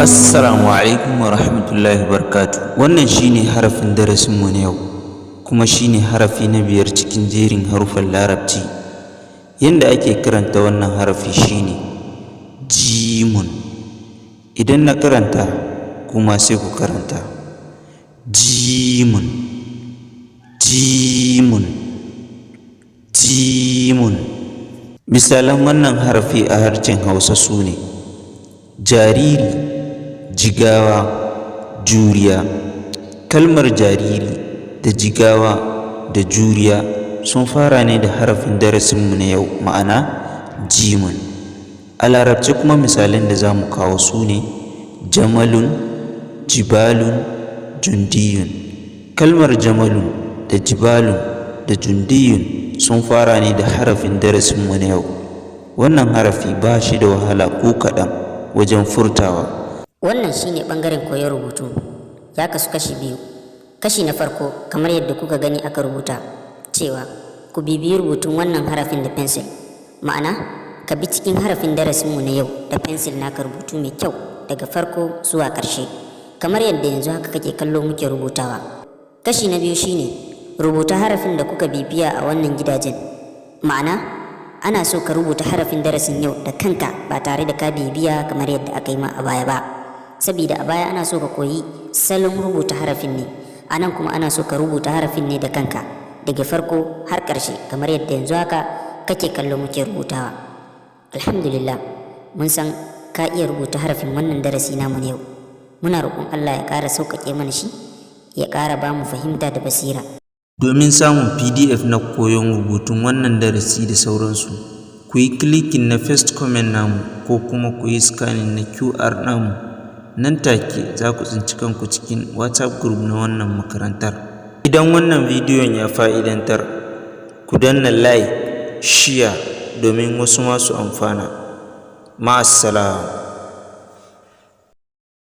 Assalamu alaikum wa rahmatullahi wa barakatuh. Wannan shine harafin darasinmu na yau, kuma shine harafi na biyar cikin jerin haruffan Larabci. Yanda ake karanta wannan harafi shine jimun. Idan na karanta, kuma sai ku karanta. Jimun, jimun, jimun. Misalan wannan harafi a harshen Hausa su ne: jariri, jigawa, juriya. Kalmar jariri da jigawa da juriya sun fara ne da harafin darasinmu na yau, ma'ana jimun. A Larabce kuma, misalan da za mu kawo su ne: jamalun, jibalun, jundiyun. Kalmar jamalun da jibalun da jundiyun sun fara ne da harafin darasinmu na yau. Wannan harafi ba shi da wahala ko kaɗan wajen furtawa. Wannan shine ɓangaren koyon rubutu. Ya kasu kashi biyu. Kashi na farko, kamar yadda kuka gani aka rubuta cewa ku bibiyi rubutun wannan harafin da fensil. Ma'ana, ka bi cikin harafin darasinmu na yau da fensil naka, rubutu mai kyau daga farko zuwa ƙarshe. Kamar yadda yanzu haka kake kallo muke rubutawa. Kashi na biyu shine rubuta harafin da kuka bibiya a wannan gidajen. Ma'ana, ana so ka rubuta harafin darasin yau da kanka ba tare da ka bibiya kamar yadda aka yi ma a baya ba. Sabida a baya ana so ka koyi salon rubuta harafin ne, a nan kuma ana so ka rubuta harafin ne da kanka daga farko har ƙarshe, kamar yadda yanzu haka kake kallo muke rubutawa. Alhamdulillah, mun san ka iya rubuta harafin wannan darasi namu na yau. Muna roƙon Allah ya ƙara sauƙaƙe mana shi, ya ƙara ba mu fahimta da basira. Domin samun PDF na koyon rubutun wannan darasi da sauransu, ku yi clicking na first comment namu ko kuma ku yi scanning na QR namu. Nan take za ku tsinci kanku cikin WhatsApp group na wannan makarantar. Idan wannan bidiyon ya fa'idantar, ku danna like, share domin wasu ma su amfana. Ma'assalam.